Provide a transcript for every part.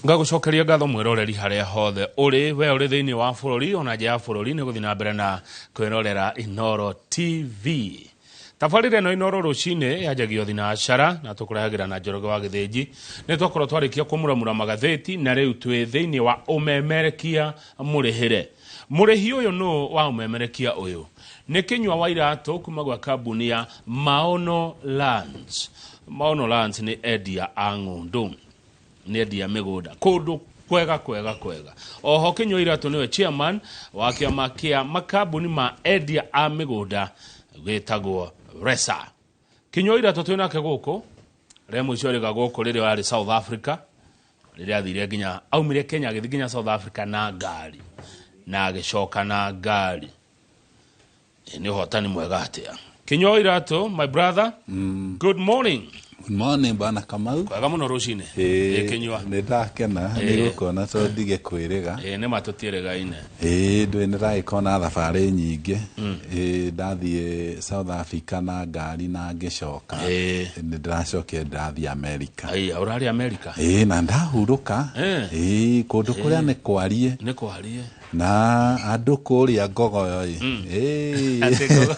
Ngagũcokeria ngatho mwĩroreri harĩa hothe ũrĩ, we ũrĩ thĩinĩ wa bũrũri ona nja ya bũrũri, nĩ gũthiĩ na mbere na kwĩrorera Inooro TV. Tabarĩra ĩno Inooro rũcinĩ yanjagio thinacara na tũkũrehagĩra na Njoroge wa Gĩthĩnji. Nĩ twakorwo twarĩkia kũmuramura magathĩti na rĩu twĩ thĩinĩ wa ũmemerekia mũrĩhĩre. Mũrĩhi ũyũ nũ wa ũmemerekia ũyũ? Nĩ Kĩnyua wa Iratũ kuma gwa kambuni ya Maono Lands. Maono Lands nĩ endia a ng'ũndũ, nĩ endia mĩgũnda kũndũ kwega kwega kwega. Oho Kĩnyua Iratũ nĩwe chairman wa kĩama kĩa makambuni ma endia a mĩgũnda gĩtagwo RESA. Kĩnyua Iratũ twĩ nake gũkũ rĩa mũico rĩga gũkũ rĩrĩa arĩ South Africa, rĩrĩa athire nginya aumire Kenya agĩthiĩ nginya South Africa na ngari na agĩcoka na ngari. Nĩ ũhotani mwega atĩa. Kĩnyua Iratũ, my brother, good morning. Good morning, Bwana Kamau. Kwega mũno rũcinĩ. Ĩ Kĩnyua. Nĩ ndakena nĩ gũkuona tondũ ndige kwĩrĩga. Ĩ nĩ ma tũtiĩrĩgaine. Ĩĩ, ndũĩ nĩ ndagĩkorwo na thabarĩ nyingĩ. Ĩĩ, ndathiĩ South Africa na ngari na ngĩcoka. Nĩ ndĩracokire ndĩrathiĩ America. Aiya, ũrarĩ America? Ĩĩ, na ndahurũka. Ĩĩ, kũndũ kũrĩa nĩ kwarie. Nĩ kwarie. Na andũ kũrĩa Ngogoyo ĩ. Atĩ Ngogoyo.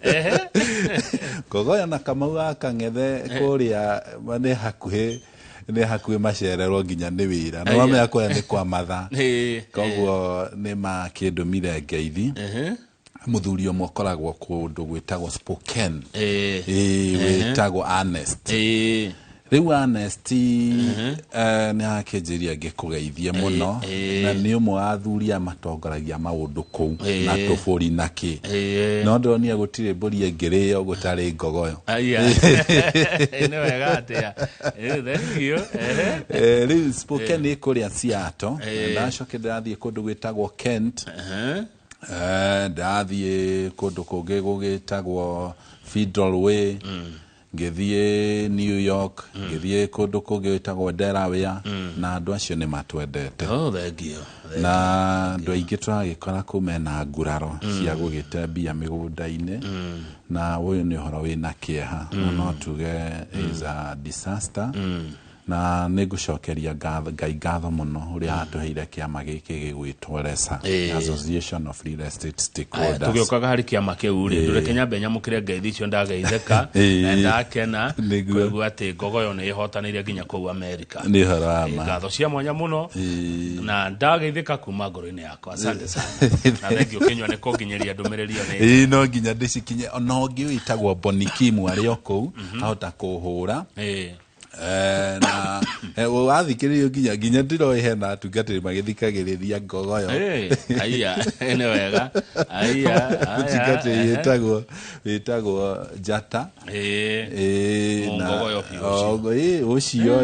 Ehe. Ngogoyo na Kamau wa Kang'ethe kũrĩa nĩ hakuhĩ, nĩ hakuhĩ macererwo nginya nĩ wĩra. Nĩ wamenya kũrĩa nĩ kwa matha. Koguo nĩ makĩndũmire ngeithi. Mũthuri ũmwe ũkoragwo kũndũ gwĩtagwo Spokane. Ĩĩ, wĩtagwo Ernest. Rĩu Ernest nĩ akĩnjĩria ngĩkũgeithie mũno, na nĩ ũmwe wa athuri aya matongoragia maũndũ kũu na tũbũri na kĩ. No ndĩronire gũtirĩ mbũri ĩngĩrĩo gũtarĩ ngogoyo. Aya. Nĩ wega atĩa. Thank you. Rĩu Spokane ĩ kũrĩa Seattle. Ndacoka ndĩrathiĩ kũndũ gwĩtagwo Kent. Ndathiĩ kũndũ kũngĩ gũgĩtagwo Federal Way. Ngĩthiĩ New York, ngĩthiĩ kũndũ kũngĩ gwĩtagwo Delaware, na andũ acio nĩ matwendete. Oh, thank you. Thank Na andũ aingĩ tũragĩkora kũu mena nguraro cia gũgĩte mbia mĩgũnda-inĩ, na ũyũ nĩ ũhoro wĩna kĩeha, na no tuge is a disaster. Na nĩ ngũcokeria Ngai ngatho mũno ũrĩa atũheire kĩama gĩkĩ gĩgwĩtwo RESA, Association of Real Estate Stakeholders. Tũgĩũkaga harĩ kĩama kĩu rĩ, ndũreke nyambe nyamũkĩre ngeithi icio ndageithĩka na ndakena kũigua atĩ Ngogoyo nĩ ĩhotanĩire nginya kũu Amerika. Nĩ ũhoro wa ma. Ngatho cia mwanya mũno na ndageithĩka kuma ngoro-inĩ yakwa. Asante sana. Na thank you Kĩnyua nĩ kũnginyĩria ndũmĩrĩri ĩyo nĩ Ĩĩ, no nginya ndĩcikinye. Ona ũngĩ wĩtagwo Bonikimu arĩ o kũu, ahota kũhũra. Na wathikĩrĩrio nginya ndiroĩ hena atungatĩri magĩthikagĩrĩria Ngogoyo. Aya, nĩ wega. Aya, aya, Mũtungatĩri wĩtagwo Njata. Mũngogoyo biũ ũcio. Ũcio,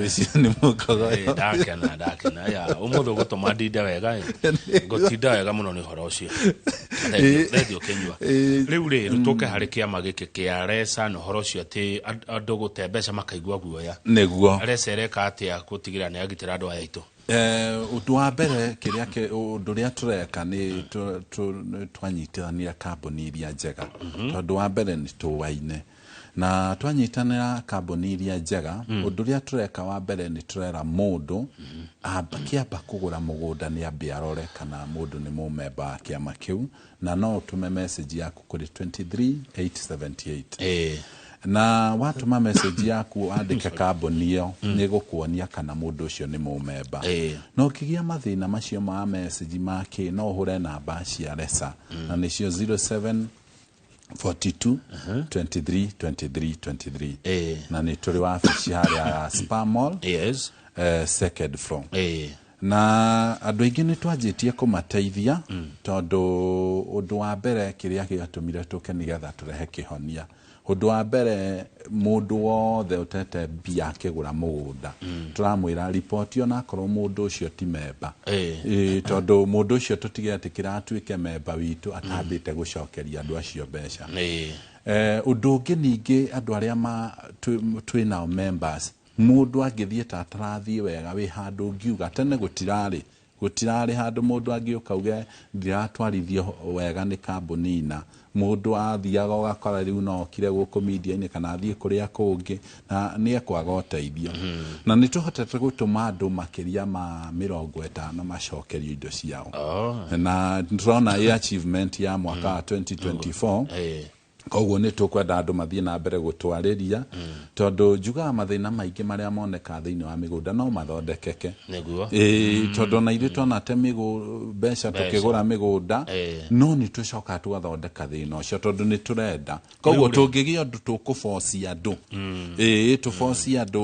ũcio nĩ mũngogoyo. Ndakena, ndakena. Aya, ũmũthĩ ũgũtũma ndinde wega, Ngũtinda wega mũno nĩ ũhoro ũcio. Thank you, Kĩnyua. Rĩu rĩ, tũke harĩ kĩama gĩkĩ kĩa RESA na ũhoro ũcio atĩ andũ gũte mbeca makaigua guoya. Nĩguo. RESA ĩreka atĩa gũtigĩrĩra nĩ yagitĩra andũ aya aitũ? Ũndũ wa mbere kĩrĩa ũndũ ũrĩa tũreka nĩ twanyitithania kambuni iria njega. Tondũ wa mbere nĩ tũwaine. Na twanyitanĩra kambuni iria njega, ũndũ ũrĩa tũreka wa mbere nĩ tũrera mũndũ akĩamba kũgũra mũgũnda nĩ ambe arore kana mũndũ nĩ mũmemba wa kĩama kĩu, na no ũtũme message yaku kũrĩ 23878. Na watũma message yaku wandĩke kambuni ĩyo, nĩ ĩgũkuonia kana mũndũ ũcio nĩ mũmemba. Na ũkĩgĩa mathĩna macio ma message ma kĩ, no ũhũre namba cia RESA, na nĩcio zero seven forty-two, 23, 23, 23. Na nĩ tũrĩ wabici harĩa ya Spa Mall, second floor. Na andũ aingĩ nĩ twanjĩtie kũmateithia, tondũ ũndũ wa mbere kĩrĩa gĩatũmire tũke nĩgetha tũrehe kĩhonia. Ũndũ wa mbere mũndũ wothe ũtete mbia akĩgũra mũgũnda, tũramwĩra riboti onakorwo mũndũ ũcio ti memba. Tondũ mũndũ ũcio tũtigetĩkĩra atuĩke memba witũ atambĩte gũcokeria andũ acio mbeca. Ũndũ ũngĩ ningĩ andũ arĩa twĩ nao members, mũndũ angĩthiĩ ta atarathiĩ wega wĩ handũ ũngiuga tene gũtirarĩ, Gũtirarĩ handũ mũndũ angĩũka uge ndiratwarithio wega nĩ kambuni ina. Mũndũ athiaga ũgakora rĩu no okire gũkũ media-inĩ kana athiĩ kũrĩa kũngĩ na nĩ ekwaga ũteithio. Na nĩ tũhotete gũtũma andũ makĩria ma 50 macokerio indo ciao. Na tũrona ĩ achievement ya mwaka wa 2024. Koguo nĩ tũkwenda andũ mathiĩ na mbere gũtwarĩria, tondũ njugaga mathĩna maingĩ marĩa monekaga thĩinĩ wa mĩgũnda no mathondekeke. Ĩĩ, tondũ ona ithuĩ twanate mbeca tũkĩgũra mĩgũnda, no nĩ tũcokaga tũgathondeka thĩna ũcio tondũ nĩ tũrenda. Koguo tũngĩgĩa ũndũ tũkũbocia andũ, ĩĩ, tũbocie andũ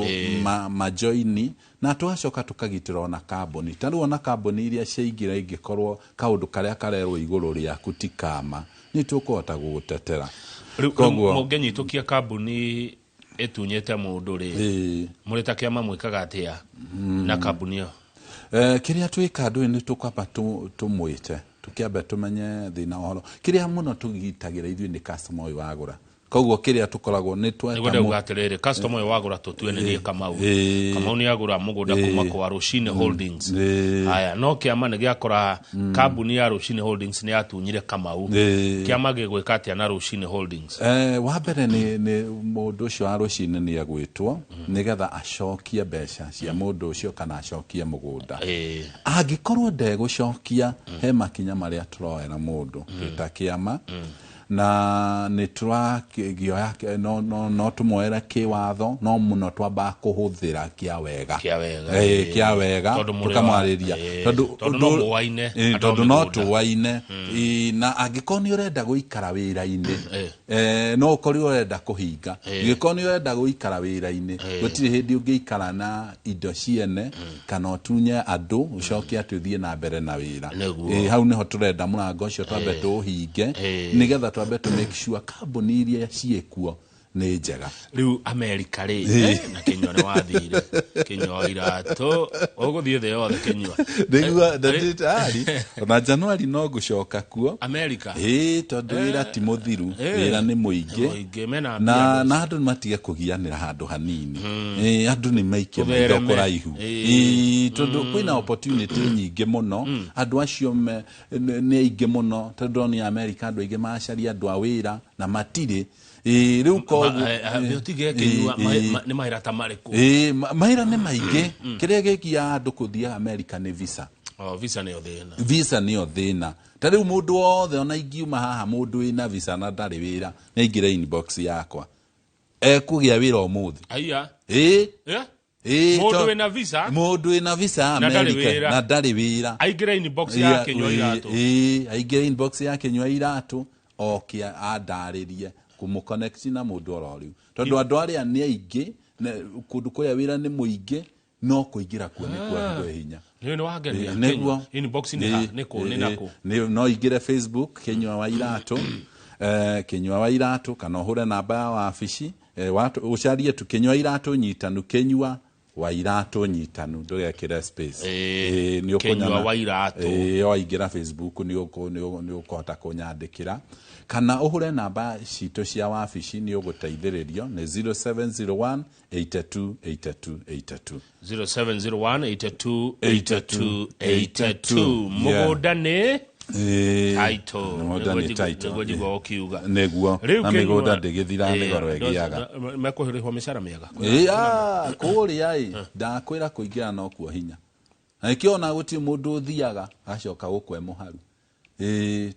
majoini, na tũgacoka tũkagitĩra ona kambuni. Ta rĩu ona kambuni iria ciaingĩra ingĩkorwo kaũndũ karĩa karerwo igũrũ rĩaku ti kama, nĩ tũkũhota gũgũtetera. Rĩu mũngĩnyitũkia kambuni ĩtunyĩte mũndũ rĩ, mũrĩ ta kĩama mwĩkaga atĩa na kambuni ĩyo? Kĩrĩa twĩka andũ nĩ tũkwamba tũmwĩte, tũkĩambe tũmenye thĩna ũhoro. Kĩrĩa mũno tũgitagĩra ithuĩ nĩ customer ũyũ wagũra. Koguo kĩrĩa tũkoragwo nĩ tweta Nĩguo ndauga atĩrĩrĩ, customer ũyũ wagũra tũtue nĩ niĩ Kamau. Kamau nĩ agũra mũgũnda kuma kwa Rũcinĩ Holdings. Haya, no kĩama nĩ gĩakora kambuni ya Rũcinĩ Holdings nĩ yatunyire Kamau. Kĩama gĩgwĩka atĩa na Rũcinĩ Holdings? Wa mbere nĩ mũndũ ũcio wa Rũcinĩ nĩ egwĩtwo nĩgetha acokie mbeca cia mũndũ ũcio kana acokie mũgũnda. Angĩkorwo ndegũcokia, he makinya marĩa tũroera mũndũ twĩ ta kĩama, na nĩ tũrakĩoya no tũmoere kĩwatho, no mũno twambaga kũhũthĩra kĩa wega. Kĩa wega, Kĩa wega, Tondũ mũrĩ wa- tũkamwarĩria. Tondũ no mũwaine, andũ a Tondũ no mĩgũnda. tũwaine. Na angĩkorwo nĩ ũrenda gũikara wĩra-inĩ, no ũkorwo ũrenda kũhinga. Angĩkorwo nĩ ũrenda gũikara wĩra-inĩ, gũtirĩ hĩndĩ ũngĩikara na indo ciene, kana ũtunye andũ, ũcoke atĩ ũthiĩ na mbere na wĩra. Hau nĩho tũrenda mũrango ũcio twambe tũũhinge, nĩgetha twambe tũ make sure kambuni iria ciĩkuo nĩ njega. Rĩu America rĩ, na Kĩnyua nĩ wathire. Kĩnyua wa iratũ, ũgũthiĩ thĩ yothe Kĩnyua. Nĩguo, ndĩ tayari. Ona Januari no ngũcoka kuo. America? Ĩĩ, tondũ wĩra ti mũthiru, wĩra nĩ mũingĩ. Mũingĩ, mena Na mbia andũ nĩ matige kũgianĩra handũ hanini. Andũ nĩ maikie maitho Tũthereme. kũraihu. Tondũ kwĩna opportunity nyingĩ mũno. Andũ acio nĩ aingĩ mũno, tondũ nĩ America andũ aingĩ maracaria andũ a wĩra na matirĩ. Rĩu koguo, Ũtige Kĩnyua, nĩ mawĩra ta marĩkũ? Mawĩra nĩ maingĩ. Kĩrĩa gĩkiaga andũ kũthiĩ America nĩ visa. Oh, visa nĩyo thĩna. Visa nĩyo thĩna. Ta rĩu mũndũ wothe ona ingiuma haha mũndũ wĩna visa na ndarĩ wĩra, nĩ aingĩre inbox yakwa. Ekũgĩa wĩra ũmũthĩ. Aya. Mũndũ wĩna visa? Mũndũ wĩna visa ya Na ndarĩ America wĩra. na ndarĩ wĩra. Aingĩre inbox ya Kĩnyua iratũ. Aingĩre inbox ya Kĩnyua iratũ, oke andarĩrie kũmũconnect na mũndũ oro rĩu. Tondũ andũ arĩa nĩ aingĩ, kũndũ kũrĩa wĩra nĩ mũingĩ, no kũingĩra kuo nĩ kwa hinya. Nĩ nĩ wangenia. Nĩguo. Inbox nĩ ha? Nĩ kũ? Nĩ na kũ? No ingĩre Facebook, Kĩnyua wa Iratũ. Kĩnyua wa Iratũ, kana ũhũre namba ya wabici, ũcarie tu Kĩnyua Iratũ nyitanu, Kĩnyua wa Iratũ nyitanu, ndũgekĩre space. Nĩ ũkũnyona. Kĩnyua wa Iratũ. Waingĩra Facebook nĩ ũkũhota kũnyandĩkĩra. Kana ũhũre namba citũ cia wabici, nĩ ũgũteithĩrĩrio nĩ zero seven zero one eighty two eighty two eighty two. Zero seven zero one eighty two eighty two eighty two. Yeah. Mũgũnda nĩ title. Mũgũnda nĩ title. Nĩguo njigua ũkiuga. Nĩguo. Rĩu Na Kĩnyua mĩgũnda ndĩgĩthira mĩgoro ĩgĩaga. Mekũrĩhwo mĩcara mĩega. Kũrĩa ĩ, ndakwĩra kũingĩra no kuo hinya. Na nĩkĩo ona gũtirĩ mũndũ ũthiaga agacoka gũkwe mũharu.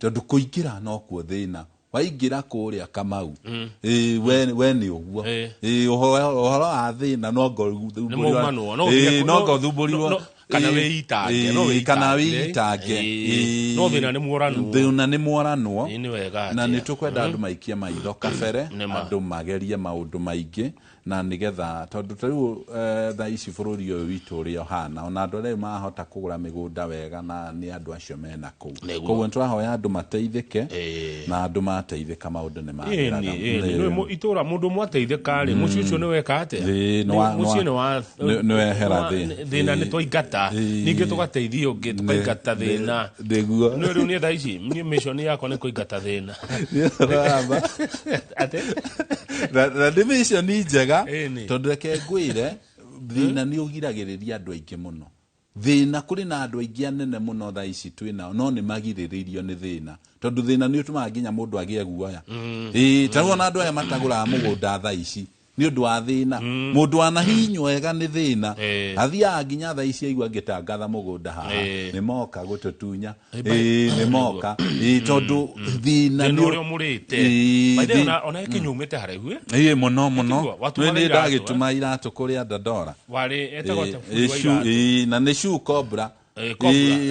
Tondũ kũingĩra no kuo thĩna. Waingĩra kũrĩa Kamau. We nĩ ũguo. Ũhoro wa thĩna no ngo Nĩ maumanwo, no ũthiĩ No ngo thumbũrirwo. no, kana wĩitange, no wĩitange. Kana wĩitange. No thĩna nĩ mworanwo. Thĩna nĩ mworanwo. Ĩĩ, nĩ wega Na atĩa. nĩ tũkwenda andũ maikie maitho kabere, Nĩ ma. andũ magerie maũndũ maingĩ, na nĩgetha tondũ ta rĩu thaa ici bũrũri ũyũ witũ ũrĩa ũhana, ona andũ arĩa marahota kũgũra mĩgũnda wega na nĩ andũ acio mena kũu. Nĩguo. Koguo nĩ tũrahoya andũ mateithĩke, na andũ mateithĩka maũndũ nĩ magĩraga. Nĩ itũra mũndũ ũmwe ateithĩka rĩ, mũciĩ ũcio nĩ weka atĩa? Mũciĩ nĩ wa- Nĩ wehera thĩna. Thĩna nĩ twaingata. Ningĩ tũgateithia ũngĩ, tũkaingata thĩna. Nĩguo. Nĩ rĩu niĩ thaa ici, niĩ mission yakwa nĩ kũingata thĩna. Nĩ ũrama. Atĩ? Na nĩ mission njega, Ĩni. tondũ reke ngwĩre, thĩna nĩ ũgiragĩrĩria andũ aingĩ mũno. Thĩna, kũrĩ na andũ aingĩ anene mũno thaa ici twĩ nao, no nĩ magirĩrĩirio nĩ thĩna, tondũ thĩna nĩ ũtũmaga nginya mũndũ agĩe guoya. Ĩĩ, ta rĩu ona andũ aya matagũraga mũgũnda thaa ici nĩ ũndũ wa thĩna, mũndũ wanahinywo wega nĩ thĩna, athiaga nginya thaa ici aigua ngĩtangatha mũgũnda haha, nĩ moka gũtũtunya. Ĩĩ, nĩ moka. Ĩĩ, tondũ thĩna Thĩna nĩ ũrĩa ũmũrĩte. Ĩĩ, By the way, ona ĩkĩnyumĩte haraihu, eh? Ĩĩ, mũno mũno. Tiguo, watũmaga Nĩ iratũ, ndagĩtũma iratũ kũrĩa Dandora. Warĩ etagwo atĩa bundi Ĩĩ, wa shoe- iratũ? ĩĩ, na nĩ shoe cobra. Ĩĩ, cobra, Ĩĩ,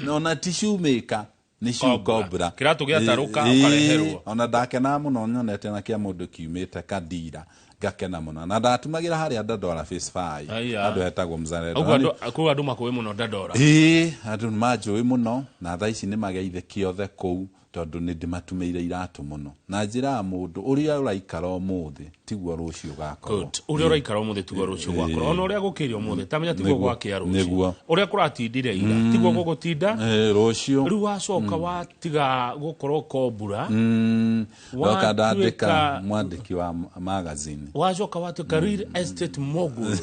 eh. ona ti shoemaker, nĩ shoe Cobra. cobra. Kĩratũ gĩatarũka, Ĩĩ, ũkareherwo. Ona ndakenaga mũno nyonete na kĩa mũndũ kiumĩte Kadira, ngakena mũno, na ndatumagĩra harĩa Dandora Phase 5. Aya. Andũ hetagwo Mzalendo. Ũguo andũ kũu, andũ makũĩ mũno Dandora. Ĩĩ, andũ nĩ manjũĩ mũno, na thaa ici nĩ mageithĩke othe kũu, tondũ nĩ ndĩmatumĩire iratũ mũno. Na njĩraga mũndũ, ũrĩa ũraikara ũmũthĩ tiguo rũciũ ũgakorwo. Good. Ũrĩa ũraikara ũmũthĩ tiguo rũciũ gwakorwo. Ona ũrĩa gũkĩire ũmũthĩ tamenya tiguo Nĩguo, gwakĩa rũciũ. Nĩguo. Ũrĩa kũratindire ira tiguo gũgũtinda Ĩĩ, rũciũ. Rĩu wacoka watiga gũkorwo kombura, Ndoka ndandĩka mwandĩki wa magazine. Wacoka watuĩka real estate mogul.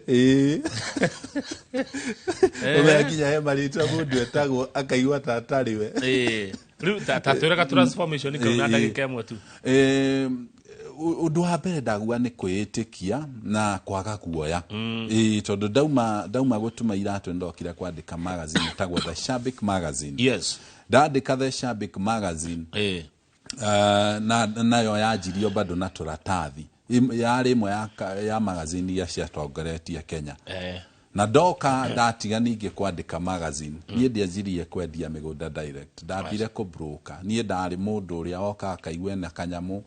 Ĩĩ, ũmenya nginya he marĩtwa mũndũ etagwo akaigua ta atarĩ we. Ĩĩ. Rĩu ta twĩre transformation kau na ndagĩka ĩmwe tu. Ũndũ wa mbere ndagua nĩ kwĩĩtĩkia na kwaga guoya. Ĩĩ, tondũ ndauma gũtuma iratũ, ndokire kwandĩka magazine ĩtagwo The Shabik Magazine. Ndandĩka The Shabik Magazine, na nayo yanjirio bado na tũratathi. Yarĩ ĩmwe ya magazine iria ciatongoretie Kenya. Na ndoka ndatiga ningĩ kwandĩka magazine, niĩ ndianjirie kwendia mĩgũnda direct, ndambire kũbroka. Niĩ ndarĩ mũndũ ũrĩa woka akaigua ena kanyamũ,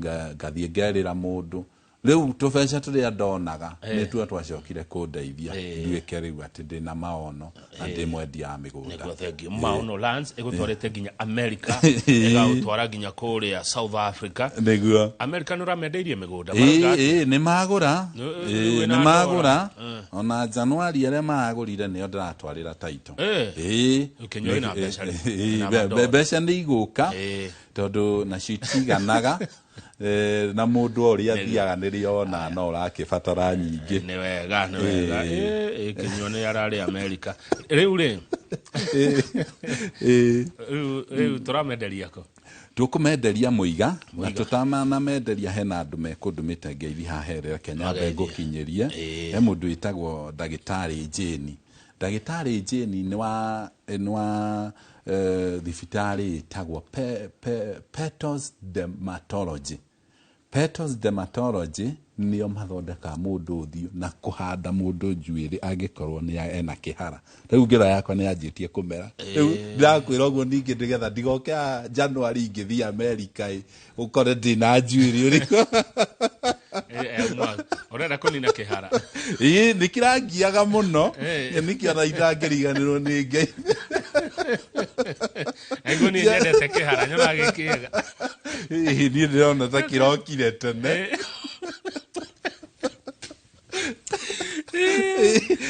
ngathiĩ ngerĩra mũndũ. Rĩu tũbeca tũrĩa ndonaga nĩtuo twacokire kũndeithia nduĩke rĩu atĩ ndĩna maono na ndĩ mwendia wa mĩgũnda. Nĩguo, thank you. Maono Lands ĩgũtwarĩte nginya America, ĩgagũtwara nginya kũrĩa South Africa. Nĩguo. America nĩ ũramendeirie mĩgũnda? Ĩĩ. Marauga atĩa? Ĩĩ, nĩ magũra. Rĩu Ĩĩ, wĩna nĩ magũra. ndora. Ona Januari arĩa maragũrire nĩo ndĩratwarĩra taito. Ĩĩ. Ũkĩnyua ĩna mbeca rĩ. Ĩĩ, Ĩna mandora. Mbeca nĩ igũka, tondũ nacio itiganaga. Na mũndũ o ũrĩa athiaga nĩrĩo ona no ũrakĩbatara nyingĩ. Nĩ wega, nĩ wega. Ĩĩ, Kĩnyua nĩ ararĩ America rĩu rĩ. Rĩu tũramenderia kũ? Tũkũmenderia Mũiga, na tũtanamenderia hena andũ mekũndũmĩte ngeithi haha reke nyambe Mageithie. ngũkinyĩrie. He mũndũ wĩtagwo ndagĩtarĩ Jane. Ndagĩtarĩ Jane nĩ wa thibitarĩ ĩtagwo Petos Dermatology. Petos Dermatology nĩo mathondekaga mũndũ ũthiũ na kũhanda mũndũ njuĩrĩ angĩkorwo nĩ ena kĩhara. Rĩu ngĩra yakwa nĩ yanjĩtie kũmera rĩu, ndĩrakwĩra ũguo ningĩ nĩgetha ndigoke haha January ingĩthiĩ America ĩ, ũkore ndĩna njuĩrĩ ũrĩkũ. Ũrenda kũnina kĩhara? Ĩĩ, nĩ kĩrangiaga mũno. Nĩkĩo ona itangĩriganĩrwo nĩ Ngai. Aiguo niĩ nyendete kĩhara, nyonaga gĩ kĩega. Ĩĩ, niĩ ndĩrona ta kĩrokire tene.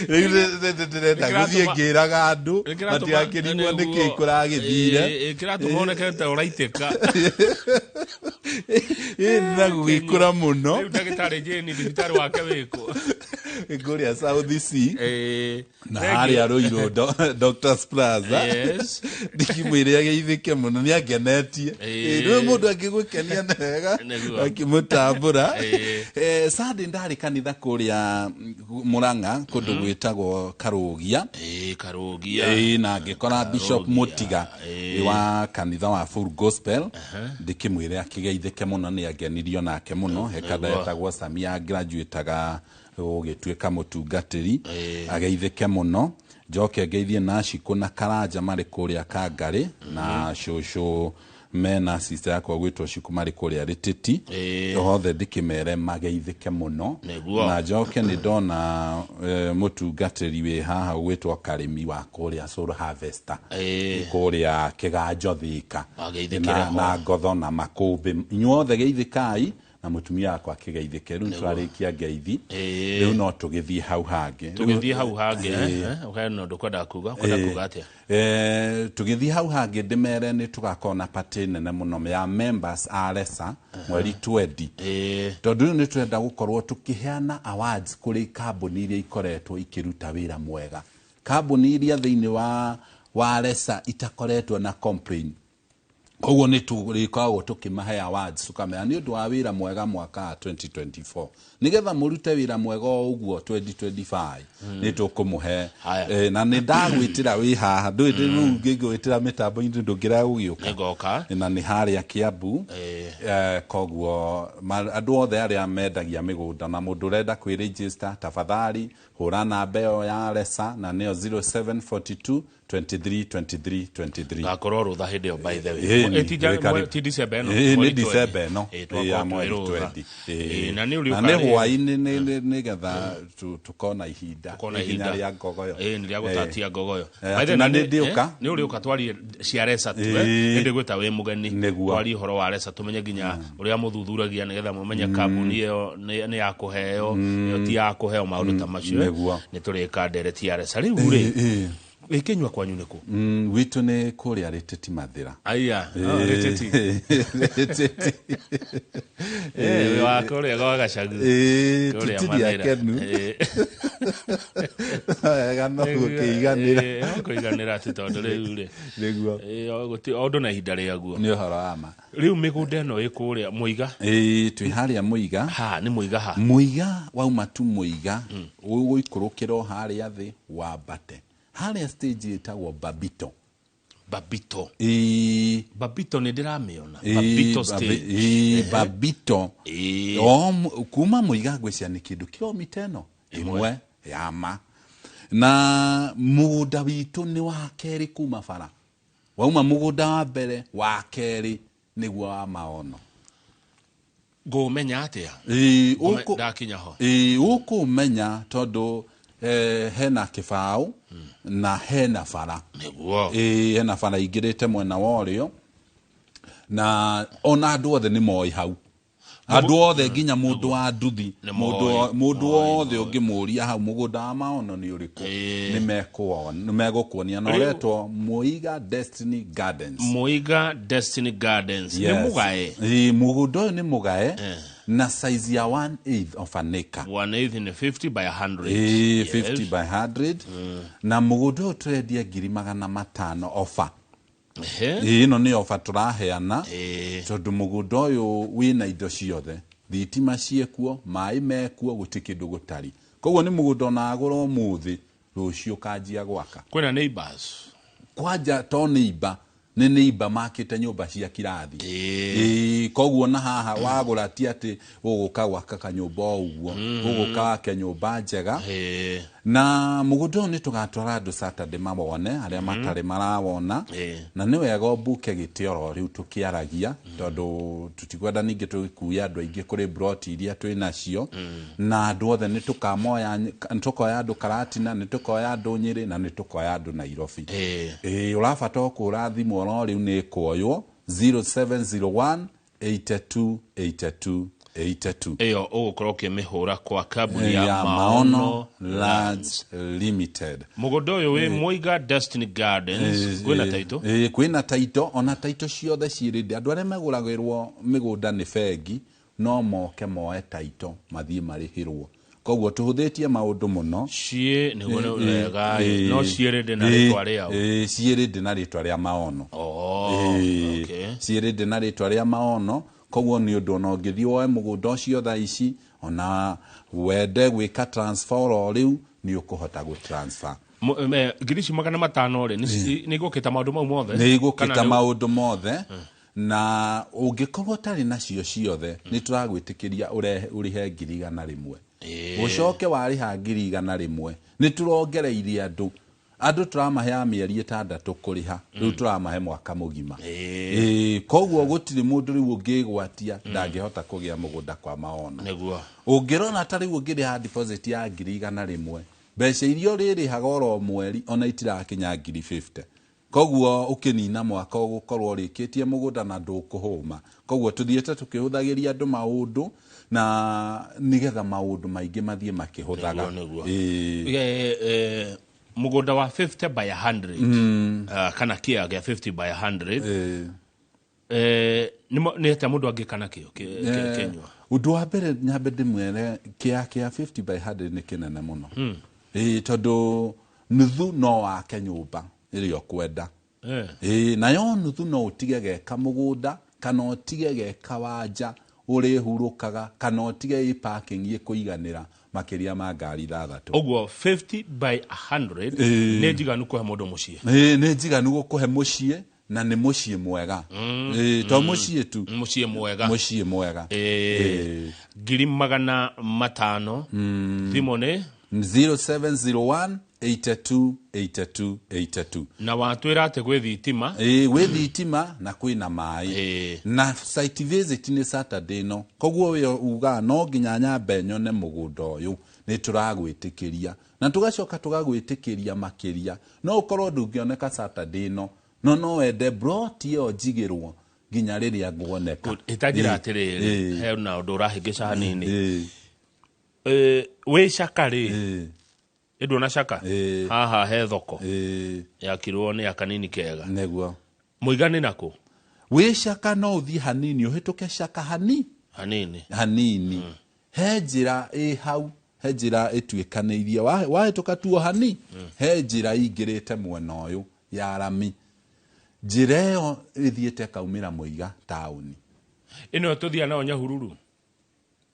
Rĩu ndĩrenda gũthiĩ ngĩraga andũ matigakĩrigwo nĩkĩ kũragĩthire. Kĩratũma oneke ta ũraitĩka. Ĩĩ, na gũgĩkũra mũno. Rĩu ndagĩtarĩ Jane, thibitarĩ wake wĩkũ? Kũrĩa South C na harĩa Ruiru Doctors Plaza. Ndikimwĩre ageithĩke mũno, nĩ angenetie. Rĩu mũndũ angĩgũkenia nĩ wega. Akĩmũtambũra. Sunday ndarĩ kanitha kũrĩa Murang'a, kũndũ gwĩtagwo Karũgia. Ĩĩ, Karũgia. Ĩĩ, na ngĩkora Bishop Karũgia. Mũtiga wa kanitha wa Full Gospel, ndĩkĩmwĩre akĩgeithĩke mũno, nĩ angenirio nake mũno. He kada etagwo Samia graduateaga gũgĩtuĩka mũtungatĩri, ageithĩke mũno. Njoke ngeithie na Cikũ na Karanja marĩ kũrĩa Kangarĩ, na cũcũ mena sister yakwa gwĩtwo Cikũ marĩ kũrĩa Rĩtĩti. Othe ndĩkĩmere mageithĩke mũno. Na njoke nĩ ndona mũtungatĩri wĩ haha gwĩtwo Karĩmi wa kũrĩa Soul Harvester, kũrĩa Kĩganjo Thika. Mageithĩkĩre na, ho. Na ngotho na makũmbĩ, inyuothe geithĩkai. Na mũtumia wakwa akĩgeithĩke. Rĩu twarĩkia ngeithi, Ĩĩ. rĩu no tũgĩthiĩ hau hangĩ. Tũgĩthiĩ hau hangĩ. Ĩĩ. Ũkae no ndũkwenda kuga, kwenda kuga atĩa? Tũgĩthiĩ hau hangĩ, ndĩmere nĩ tũgakorwo na party nene mũno ya members a Resa mweri 20, tondũ rĩu nĩ tũrenda gũkorwo tũkĩheana awards kũrĩ kambuni iria ikoretwo ikĩruta wĩra mwega, kambuni iria thĩinĩ wa Resa itakoretwo na complain. Koguo nĩ tũrĩkoragwo tũkĩmahe awards, tũkamera nĩ ũndũ wa wĩra mwega mwaka wa 2024, nĩgetha mũrute wĩra mwega o ũguo 2025 nĩ tũkũmũhe. Haya. Na nĩ ndagwĩtĩra wĩ haha, ndũĩ rĩu ngĩgwĩtĩra mĩtambo-inĩ ndũngĩrega gũgĩũka. Nĩngoka. Na nĩ harĩa Kiambu. Koguo andũ othe arĩa mendagia mĩgũnda na mũndũ ũrenda kwĩregister, tafadhali hũra namba ĩyo ya Resa, na nĩyo 0742 23 23 23. Ngakorwo rũtha hĩndĩ ĩyo, by the way. Ĩĩ, Ti wĩ karibu. Ti December ĩno? Ĩĩ, nĩ Mweri 20. December ĩno. Ĩĩ, Ĩĩ, twakorwo ya twĩ mweri rũtha. 20. Ĩĩ, Ĩĩ. na nĩ ũrĩũka Na nĩ rĩ? hwaĩ-inĩ, nĩgetha tũkona ihinda Tukona ikinya ihinda rĩa ngogoyo. Ĩĩ, nĩ rĩa gũtatia ngogoyo. Eh, By the atĩ na way, nĩ ndĩũka. Nĩ ũrĩũka twarie cia Resa tu. Ĩĩ. Hĩndĩ gwĩta wĩ mũgeni. Nĩguo. Twarie ũhoro wa Resa, tũmenye nginya ũrĩa mũthuthuragia nĩgetha mũmenye kambuni ĩyo nĩ ya kũheo, ĩyo ti ya kũheo, maũndũ ta macio. Nĩguo. Nĩ tũrĩka ndereti ya Resa rĩu rĩ. Ĩĩ. Ĩkĩnyua kwanyu nĩ kũ? Gwitũ nĩ kũrĩa Rĩtĩti Mathĩra. Aya, Rĩtĩti. Rĩtĩti. Wĩ wa kũrĩa gwa Gacagũ. Ĩĩ, Kũrĩa tũtirĩ Mathĩra. akenu. Wega no gũkĩiganĩra. Ĩĩ, no kũiganĩra atĩ tondũ rĩu rĩ, Nĩguo. Ĩĩ, o ũndũ na ihinda rĩaguo. Nĩ ũhoro wa ma. Rĩu mĩgũnda ĩno ĩ kũrĩa Mũiga? Ĩĩ, twĩ harĩa Mũiga. Ha nĩ Mũiga ha? Mũiga, wauma tu Mũiga, ũgũikũrũkĩra o harĩa thĩ, wambate harĩa stage ĩtagwo Babito. Babito? Ĩĩ. Babito nĩ ndĩramĩona. Ĩĩ, Babito stage. Ĩĩ, Babito. Ĩĩ. O kuma Mũiga ngwĩcia nĩ kĩndũ kilomita ĩno ĩmwe ya ma, na mũgũnda witũ nĩ wa kerĩ kuma bara. Wauma mũgũnda wa mbere, wa kerĩ nĩguo wa Maono. Ngũmenya atĩa? Ĩĩ, Ndakinya ho. Ĩĩ, ũkũmenya tondũ hena kĩbaũ na hena bara. Ĩĩ, hena bara ingĩrĩte mwena wa ũrĩo, na ona andũ othe nĩ moĩ hau, andũ othe nginya mũndũ wa nduthi, Nĩ mũndũ moĩ, mũndũ moĩ, wothe ũngĩmũria hau mũgũnda wa Maono nĩ ũrĩkũ, nĩ megũkuonia, na ũretwo Mũiga Destiny Gardens. Mũiga Destiny Gardens nĩ Yes. mũgae? Ĩĩ, mũgũnda ũyũ nĩ mũgae na size ya 1/8 of an acre. 1/8 in 50 by 100. Ĩĩ, Yes. 50 by 100, na mũgũnda ũyũ tũrendia 500,000 offer. Ĩĩ, ĩno nĩ offer tũraheana, tondũ mũgũnda ũyũ wĩna indo ciothe, thitima ciĩkuo, maĩ mekuo, gũtirĩ kĩndũ gũtarĩ. Koguo nĩ mũgũnda ona agũra ũmũthĩ, rũciũ kanjia gwaka. Kwĩna neighbors? Kwanja to neighbor, nĩ neighbor makĩte nyũmba cia kirathi. Ĩĩ, koguo na haha wagũra ti atĩ ũgũka gwaka kanyũmba o ũguo, ũgũka wake nyũmba njega. Na mũgũnda ũyũ nĩ tũgatwara andũ Saturday mawone, arĩa matarĩ marawona. Na nĩ wega ũmbuke gĩtĩ oro rĩu tũkĩaragia, tondũ tũtikwenda ningĩ tũgĩkuie andũ aingĩ kũrĩ broti iria twĩ nacio. Na andũ othe nĩ tũkamoya, nĩ tũkoya andũ Karatina, nĩ tũkoya andũ Nyĩrĩ, na nĩ tũkoya andũ Nairobi. Ĩĩ, ũrabata o kũhũra thimũ oro rĩu, nĩ ĩkuoywo 0701 82 82 82. Ĩyo ũgũkorwo ũkĩmĩhũra kwa kambuni ya ya Maono Maono Lands Limited. Mũgũnda ũyũ wĩ Mũiga Destiny Gardens, kwĩna taitũ? Ĩĩ, kwĩna taito, ona taito ciothe ciĩrĩ. Andũ arĩa megũragĩrwo mĩgũnda nĩ bengi no moke moe taito mathiĩ marĩhĩrwo. Koguo tũhũthĩtie maũndũ mũno. Ciĩ nĩguo nĩ wega no ciĩrĩ ndĩ na rĩtwa rĩao? Ĩĩ, ciĩrĩ ndĩ na rĩtwa rĩa Maono. Oh, Ĩĩ, okay. ciĩrĩ ndĩ na rĩtwa rĩa Maono. Koguo nĩ ũndũ ona ũngĩthiĩ woe mũgũnda ũcio thaa ici, ona wende gwĩka transfer oro rĩu, nĩ ũkũhota gũ transfer. 500,000 rĩ, nĩ igũkĩta maũndũ mau mothe? Nĩ igũkĩta Kana maũndũ mothe, na ũngĩkorwo ũtarĩ nacio ciothe, nĩ tũragwĩtĩkĩria ũrĩhe 100,000. Ũcoke warĩha 100,000, nĩ tũrongereirie andũ tũramaheaga mĩeri 6 kũrĩha, rĩu tũramahe mwaka mũgima. Ĩĩ, koguo gũtirĩ mũndũ rĩu ũngĩgwatia ndangĩhota kũgĩa mũgũnda kwa Maono. Ũngĩrona ta rĩu ũngĩrĩha deposit ya 100,000, mbeca iria ũrĩrĩhaga oro mweri ona itirakinya 50,000. Koguo ũkĩnina mwaka ũgũkorwo ũrĩkĩtie mũgũnda na ndũkũhũma. Koguo tũthiĩte tũkĩhũthagĩria andũ maũndũ na nĩgetha maũndũ maingĩ mathiĩ makĩhũthaga. Nĩguo, nĩguo. Ĩĩ. Mũgũnda wa 50 by 100, kana kĩa gĩa 50 by 100, Ĩĩ. Nĩ atĩa mũndũ angĩka nakĩo kĩnyua? Ũndũ wa mbere nyambe ndĩmwĩre, kĩa 50 by 100 nĩ kĩnene mũno. Ĩĩ, tondũ nuthu no wake nyũmba ĩrĩa ũkwenda. Ĩĩ, nayo nuthu no ũtige geka mũgũnda kana ũtige geka wanja ũrĩhurũkaga kana ũtige ĩ parking ĩkũiganĩra makĩria ma ngari 6. Ũguo 50 by 100 nĩ njiganu kũhe mũndũ mũciĩ? Ĩĩ, nĩ njiganu gũkũhe mũciĩ, na nĩ mũciĩ mwega. Ĩĩ, to mũciĩ tu. Mũciĩ mwega. Mũciĩ mwega. Ĩĩ. 500,000. Thimũ nĩ? 0701 82 82 82. Na watwĩra atĩ gwĩ thitima. Ĩĩ, gwĩ thitima na kwĩna maĩ. Na site visit nĩ Saturday ĩno, koguo we ugaga no nginya nyambe nyone mũgũnda ũyũ, nĩ tũragwĩtĩkĩria na tũgacoka tũgagwĩtĩkĩria makĩria. No ũkorwo ndũngĩoneka Saturday ĩno, no wende broti ĩyo njigĩrwo nginya rĩrĩa nguoneka. Ĩtanjĩra atĩrĩrĩ, he na ũndũ ũrahĩngĩca hanini. Wĩ Caka rĩ, ĩnduona Caka haha he thoko yakirwo nĩ akanini kega. Nĩguo. Mũiga nĩ nakũ? Wĩ Caka no ũthiĩ hanini, ũhĩtũke Caka hani hanini hanini, he njĩra ĩ hau, he njĩra ĩtuĩkanĩirie, wahĩtũka tuo hani, he njĩra ingĩrĩte mwena ũyũ ya rami. Njĩra ĩyo ĩthiĩte ĩkaumĩra Mũiga taũni. Ĩno tũthiaga nayo Nyahururu?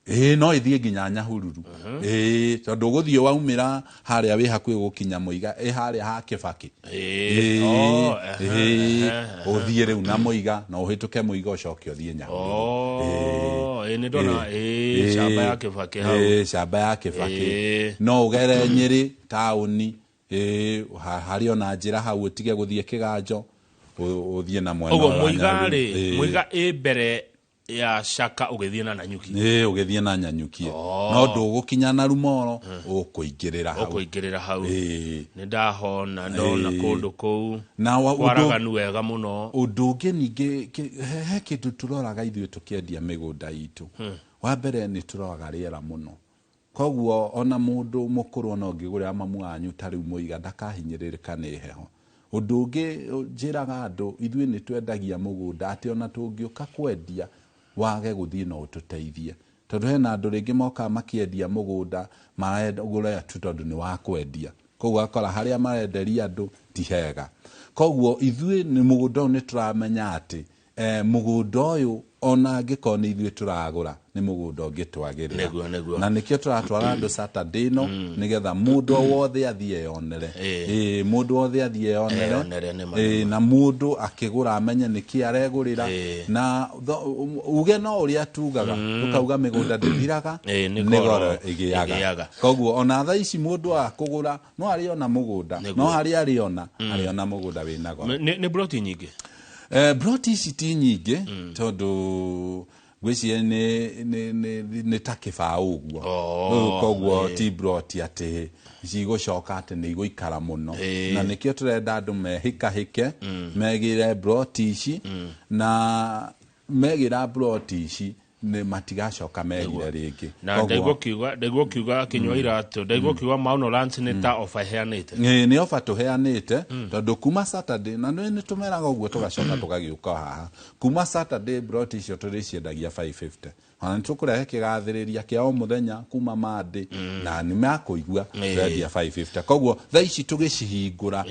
Ĩĩ, no ĩthiĩ nginya Nyahururu. Ĩĩ, tondũ ũgũthiĩ waumĩra harĩa wĩ hakuhĩ gũkinya Mũiga, ĩ harĩa ha Kĩbakĩ. Ĩĩ. Ĩĩ, Oh, ehe, ĩĩ, ehe. ũthiĩ rĩu na Mũiga, na ũhĩtũke Mũiga ũcoke ũthiĩ Nyahururu. Oh, ĩĩ, nĩ ndona, ĩĩ, camba ya Kĩbakĩ hau. Ĩĩ, camba ya Kĩbakĩ. No ũgere Nyĩrĩ taũni, ĩĩ, harĩ ona njĩra hau ũtige gũthiĩ Kĩganjo, ũthiĩ na mwena Ũguo wa Mũiga Nyahururu. rĩ, Ĩĩ. Mũiga ĩ mbere ya Caka ũgĩthiĩ na Nanyuki. Ĩĩ, ũgĩthiĩ na Nanyuki. No ndũgũkinya na Rumoro, ũkũingĩrĩra hau. Ũkũingĩrĩra hau. Ĩĩ. Nĩ ndahona, ndona kũndũ kũu. Na Kwaraganu wega mũno. Ũndũ ũngĩ ningĩ, he kĩndũ tũroraga ithuĩ tũkĩendia mĩgũnda itũ. Wa mbere nĩ tũroraga rĩera mũno. Koguo ona mũndũ mũkũrũ ona ũngĩgũrĩra mamu wanyu ta rĩu Mũiga ndakahinyĩrĩrĩka nĩ heho. Ũndũ ũngĩ njĩraga andũ, ithuĩ nĩ twendagia mũgũnda atĩ ona tũngĩũka kwendia wage gũthiĩ no ũtũteithie. Tondũ hena andũ rĩngĩ mokaga makĩendia mũgũnda maragũra tu tondũ nĩ wa kwendia. Koguo ũgakora harĩa marenderia andũ ti hega. Koguo ithuĩ nĩ mũgũnda ũyũ nĩ tũramenya atĩ, mũgũnda ũyũ ona angĩkorwo nĩ ithuĩ tũragũra nĩ mũgũnda ũngĩtwagĩrĩra. Nĩguo, nĩguo. Na nĩkĩo tũratwara andũ Saturday ĩno, nĩgetha mũndũ o wothe athiĩ eyonere. Ĩĩ, mũndũ wothe athiĩ eyonere. Eyonere, nĩ ma, Ĩĩ, nĩ ma. na mũndũ akĩgũra amenye nĩkĩ aregũrĩra. Na uge no ũrĩa tugaga, tũkauga mĩgũnda ndĩthiraga, Ĩĩ, nĩ nĩ goro goro ĩgĩaga. ĩgĩaga. Koguo ona thaa ici mũndũ akũgũra no arĩona mũgũnda, Nĩguo. no harĩa arĩona, arĩona mũgũnda wĩna goro. Nĩ broti nyingĩ? Broti ici ti nyingĩ, tondũ ngwĩciria nĩ ta kĩbaũ ũguo. Rĩu koguo ti broti atĩ cigũcoka atĩ nĩ igũikara mũno. Na nĩkĩo tũrenda andũ mehĩkahĩke, megĩre broti ici, na megĩra broti ici nĩ matigacoka merire rĩngĩ. Na Koguo ndaigua ũkiuga kĩnyua iratũ, ndaigua ũkiuga Maono Lands nĩ ta ofa ĩheanĩte. Ĩĩ, nĩ ofa tũheanĩte, tondũ kuma Saturday, na nĩ tũmeraga ũguo tũgacoka tũgagĩũka haha. Kuma Saturday broti icio tũrĩciendagia 550. Ona nĩ tũkũrehe kĩgathĩrĩria kĩa o mũthenya kuma Monday, na nĩ makũigua tũrendia 550. Koguo thaa ici tũgĩcihingũra,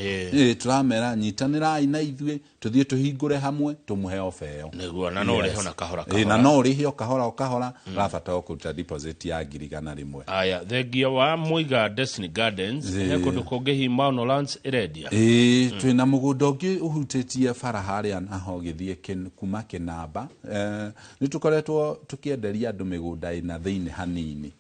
tũramera nyitanĩrai na ithuĩ, tũthiĩ tũhingũre hamwe, tũmũhe ofa ĩyo. Nĩguo, na no ũrĩhe ona kahora Ĩĩ, na kahora. no ũrĩhe o kahora o kahora, ũrabatara kũruta deposit ya ngiri igana rĩmwe. Aya, thengia wa Mũiga Destiny Gardens, he kũndũ kũngĩ hihi Maono Lands ĩrendia? Ĩĩ, twĩna mũgũnda ũngĩ ũhutĩtie bara harĩa naho ũgĩthiĩ kuma Kĩnamba. Nĩ tũkoretwo tũkĩenderia andũ mĩgũnda ĩna thĩinĩ hanini.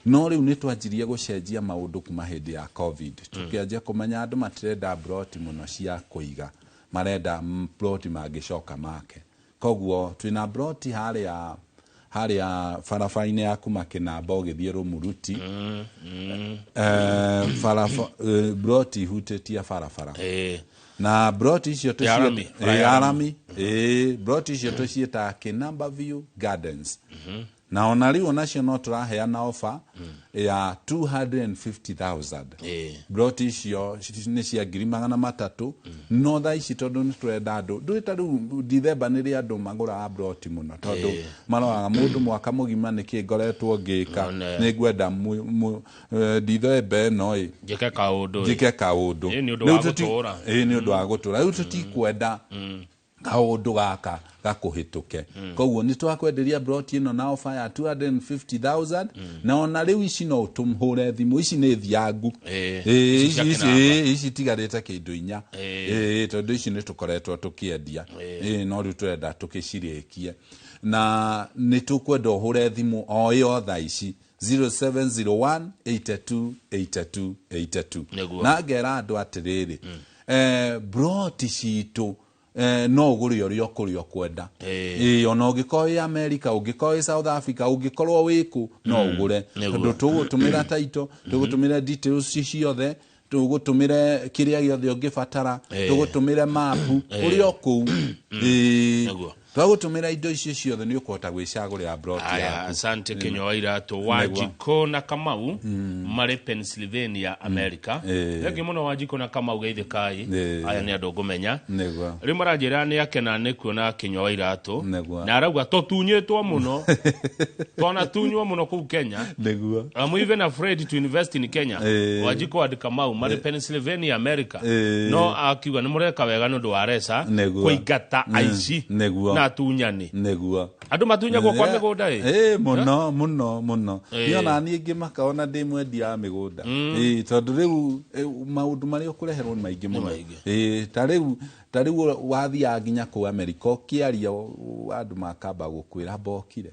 No rĩu nĩ twanjirie gũcenjia maũndũ kuma hĩndĩ ya COVID. Tũkĩanjia kũmenya andũ matirenda broti mũno cia kũiga, marenda broti mangĩcoka make. Koguo twĩna broti harĩa barabara-inĩ ya kuma Kĩnamba ũgĩthiĩ Rũmuruti. Broti ihutĩtie barabara. Na broti icio Ya rami, bara ya ya rami, ĩĩ, broti icio tũciĩtaga Kinamba View Gardens. Na ona rĩu onacio no tũraheana ofa ya 250,000. Broti icio nĩ cia 300,000, no thaa ici tondũ nĩ tũrenda andũ, ndũĩ ta rĩu Dithemba nĩrĩ andũ magũraga broti mũno, tondũ maroraga mũndũ mwaka mũgima nĩkĩ ngoretwo ngĩka, One. nĩ ngwenda Dithemba ĩno ĩ Njĩke kaũndũ ĩ. Njĩke kaũndũ. Ĩ, nĩ ũndũ Rĩu wa gũtũũra. Ĩ, nĩ ũndũ wa gũtũũra. Rĩu tũtikwenda kaũndũ gaka gakũhĩtũke, koguo nĩ twakwenderia broti ĩno na ofa ya 250,000. Na ona rĩu ici no ũtũhũre thimũ, ici nĩ thiangu. Ĩ, ici cia Kĩnamba. Ici itigarĩte kĩndũ 4. Tondũ ici nĩ tũkoretwo tũkĩendia. No rĩu tũrenda tũkĩcirĩkie, na nĩ tũkwenda ũhũre thimũ o ĩyo thaa ici 0701 82 82 82. Nĩguo. Na ngera andũ atĩrĩrĩ, broti citũ, no ũgũre ũrĩa ũkũrĩa ũkwenda. Ona ũngĩkorwo wĩ America, ũngĩkorwo wĩ South Africa, ũngĩkorwo wĩ kũ, no ũgũre. Tondũ tũgũtũmĩra title, tũgũtũmĩra details ciothe, tũgũtũmĩre kĩrĩa gĩothe ũngĩbatara, tũgũtũmĩre mapu ũrĩa o kũu. Twagũtũmĩra indo icio ciothe, nĩ ũkũhota gwĩcagũrĩra broti Aya, yaku. asante Kinyua wa Iratũ. Wanjikũ na Kamau marĩ Pennsylvania, America. Thengiũ mũno Wanjikũ na Kamau, geithĩkai. Aya nĩ andũ ngũmenya. Rĩu maranjĩra nĩ akena nĩ kuona Kinyua wa Iratũ. Na arauga tũtunyĩtwo mũno, twanatunywo mũno kũu Kenya. I'm even afraid to invest in Kenya. Wanjikũ and Kamau marĩ Pennsylvania, America. No akiuga nĩ mũreka wega nĩ ũndũ wa resa kũingata aici na atunyani. Andũ matunyagwo kwa mĩgũnda ĩ. Ĩ, mũno mũno mũno. Niĩ ona niĩ ngĩmaka ona ndĩ mwendia wa mĩgũnda. Tondũ rĩu maũndũ marĩa ũkũreherwo nĩ maingĩ mũno. Maingĩ. Ta rĩu wathiaga nginya kũu America ũkĩaria, andũ makamba gũkwĩra mbokire.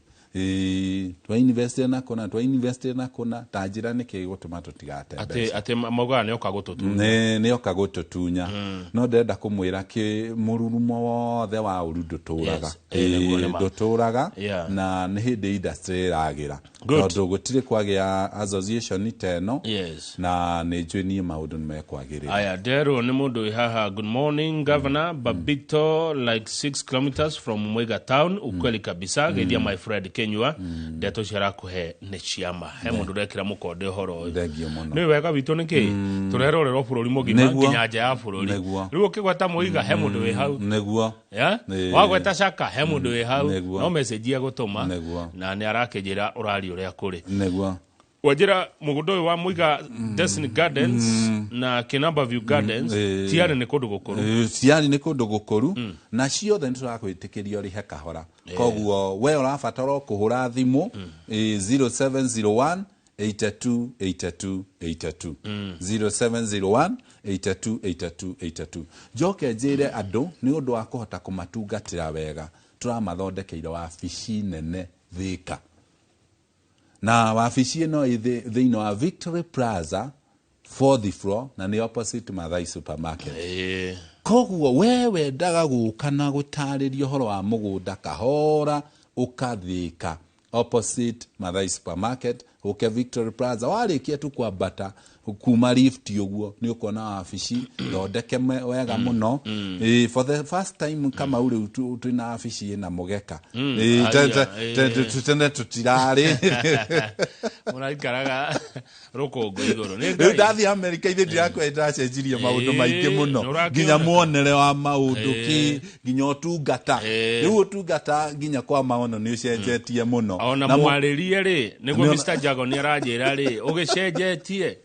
Twa invest na kũna, twa invest na kũna, ta njĩra nĩkĩ gĩgũtũma tũtigate mbeca. Atĩ maugaga nĩ oka gũtũtunya. Nĩ oka gũtũtunya, no ndĩrenda kũmwĩra kĩ mũrurumo wothe wa ũru ndũtũraga. Yes. Nĩguo nĩ ma. Ndũtũraga. Na nĩ hĩndĩ industry ĩragĩra. Good. Tondũ gũtirĩ kwagĩa association ta ĩno. Na nĩ njũĩ niĩ maũndũ nĩ mekwagĩrĩra. Aya, nderwo nĩ mũndũ wĩ haha, good morning governor, Babito like 6 kilometers from Mwega town, ukweli kabisa, geithia my friend Kenyua. Ndeto icio arakũhe nĩ ciama, he mũndũ ũrekĩra mũkonde ũhoro ũyũ. Thengiũ mũno. Nĩ wega witũ nĩ kĩ tũrerorerwo bũrũri mũgima, nginya nja ya bũrũri. Rĩu ũkĩgweta Mũiga, he mũndũ wĩ hau. Ya? Wagweta Caka, he mũndũ wĩ hau. No message egũtũma. Na nĩ arakĩnjĩra ũraria ũrĩa kũrĩ. Wanjĩra mũgũnda ũyũ wa Mũiga Destiny Gardens na Kinamba View Gardens, tiarĩ nĩ kũndũ gũkũrũ. Ciarĩ nĩ kũndũ gũkũru, na ciothe nĩ tũrakwĩtĩkĩria ũrĩhe kahora, koguo we ũrabatara o kũhũra thimũ 0701 82 82 82, 0701 82 82 82. Njoke njĩre andũ, nĩ ũndũ wa kũhota kũmatungatĩra wega, tũramathondekeire wabici nene Thĩka, na wabici ĩno ĩ thĩinĩ wa Victory Plaza, fourth floor, na nĩ opposite Mathai Supermarket. Koguo we wendaga gũka na gũtarĩria ũhoro wa mũgũnda kahora, ũkathĩka opposite Mathai Supermarket, ũke Victory Plaza, warĩkia tu kwambata kuma lift ũguo nĩ ũkuona wabici thondeke wega mũno. For the first time Kamau, rĩu twĩna wabici ĩna mũgeka. Aya, Tene tũtirarĩ. Mũraikaraga rũkũngũ igũrũ nĩ Rĩu Ngai. Ndathiĩ America ithe ndirakwenda, ndacenjirie maũndũ maingĩ mũno. Nĩũrakĩona. Nginya muonere wa maũndũ kĩ, nginya ũtungata. Rĩu ũtungata nginya kwa maono nĩ ũcenjetie mũno. Ona Na mwarĩrie rĩ, nĩguo Nĩona- Mr Jago nĩ aranjĩra rĩ ũgĩcenjetie,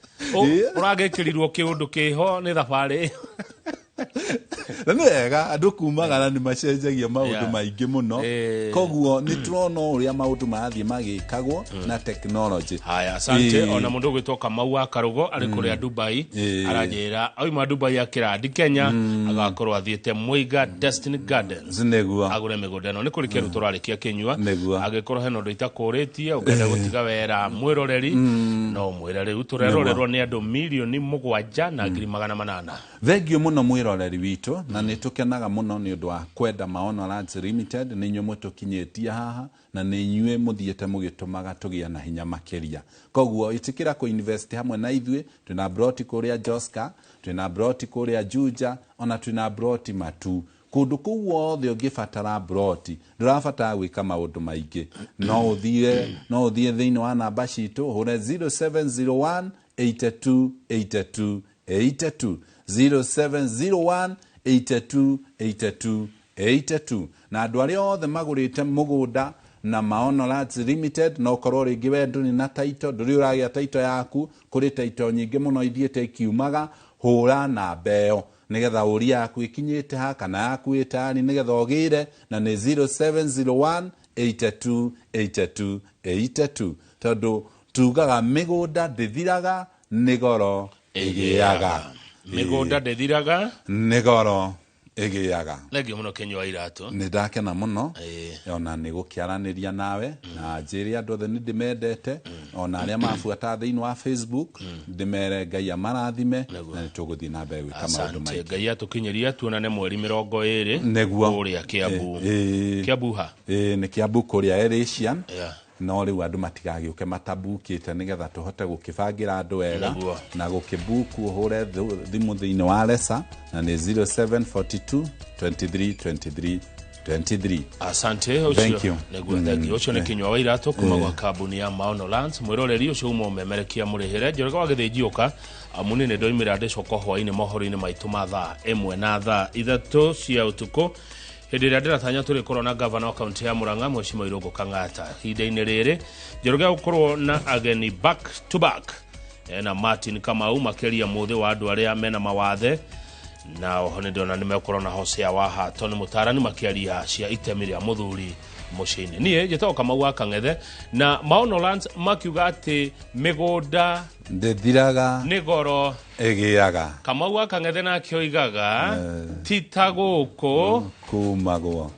ũragĩkĩrirwo kĩũndũ kĩho nĩ thabarĩ. Na nĩ wega andũ kumagara nĩ macenjagia maũndũ maingĩ mũno. Koguo nĩ tũrona ũrĩa maũndũ marathiĩ magĩkagwo na technology. Haya, asante. Ona mũndũ ũgwĩtwo Kamau wa Karũgo arĩ kũrĩa Dubai, aranjĩra auma Dubai akĩrandi Kenya, agakorwo athiĩte Mũiga Destiny Gardens agũre mĩgũnda ĩno. Nĩ kũrĩ kĩndũ tũrarĩkia kĩnyua. Angĩkorwo hena ũndũ itakũrĩtie ũngĩenda gũtiga wera mwĩroreri, no mwĩre rĩu. Tũrerorerwo nĩ andũ 7,800,000. Thengiũ mũno mwĩroreri witũ. witũ, na nĩ tũkenaga mũno nĩ ũndũ wa kwenda Maono Lands Limited. Nĩ inyuĩ mũtũkinyĩtie haha na nĩ inyuĩ mũthiĩte mũgĩtũmaga tũgĩe na hinya makĩria. Koguo ĩtĩkĩra kũ-invest hamwe na ithuĩ. Twĩna broti kũrĩa Joska, twĩna broti kũrĩa Juja, ona twĩna broti Matu. Kũndũ kũu wothe ũngĩbatara broti, ndũrabatara gwĩka maũndũ maingĩ, no ũthiĩ thĩinĩ wa namba citũ, ũhũre 0701 82 82 82, 0701 82 82 82. Na andũ arĩa othe magũrĩte mũgũnda na Maono Lands Limited, no korwo rĩngĩ we ndũrĩ na title, ndũrĩ ũragĩa title yaku, kũrĩ title nyingĩ mũno ithiĩte ikiumaga. Hũra namba ĩyo nĩgetha ũrie yaku ĩkinyĩte ha kana yaku ĩ tayari nĩgetha ũgĩre, na nĩ 0701 82 82 82, tondũ tugaga mĩgũnda ndĩthiraga, nĩ goro ĩgĩaga. Mĩgũnda ndĩthiraga, nĩ goro ĩgĩaga. Thengio mũno, Kĩnyua wa Iratũ. Nĩ ndakena mũno ona nĩ gũkĩaranĩria nawe, na njĩre andũ othe nĩ ndĩmendete, ona arĩa mabuata thĩinĩ wa Facebook, ndĩmere Ngai amarathime, na nĩ tũgũthiĩ na mbere gwĩka maũndũ Asante. maingĩ. Ngai atũkinyĩria tuonane mweri 20 Nĩguo. kũrĩa Kiambu. Kiambu ha? Ĩ, nĩ Kiambu kũrĩa Erasian. No rĩu andũ matigagĩũke matabukĩte nĩgetha tũhote gũkĩbangĩra andũ wega. Na gũkĩbuku ũhũre thimũ thĩinĩ wa Lesa, na nĩ 0742 23 23 23. Asante ũcio. Thank you. Nĩguo, thank you. Ũcio nĩ Kinyua wa Iratũ kuma gwa kambuni ya Maono Lands. Mwĩroreri ũcio uma ũmemerekia mũrĩhĩre Njoroge wa Gĩthĩnjiũka amuni nĩ ndoimĩra ndĩcoka hwainĩ mohoro-inĩ maitũ ma thaa 1 na thaa 3 cia ũtukũ, hĩndĩ ĩrĩa ndĩratanya tũrĩkorwo na gavana wa kaunti ya Murang'a, Mheshimiwa Irũngũ Kang'ata. Ihinda-inĩ rĩrĩ Njoroge gũkorwo na ageni back to back na Martin Kamau makĩria mũthĩ wa andũ arĩa mena mawathe, na oho nĩ ndĩrona nĩ mekorwo na Hosea wa Hato, nĩ mũtarani, makĩaria cia itemi rĩa mũthuri mũciĩ-inĩ. Niĩ njĩtagwo Kamau wa Kang'ethe, na Maono Lands makiuga atĩ mĩgũnda ndĩthiraga, nĩ goro ĩgĩaga. Kamau wa Kang'ethe nake oigaga ti ta gũkũ kumagwo.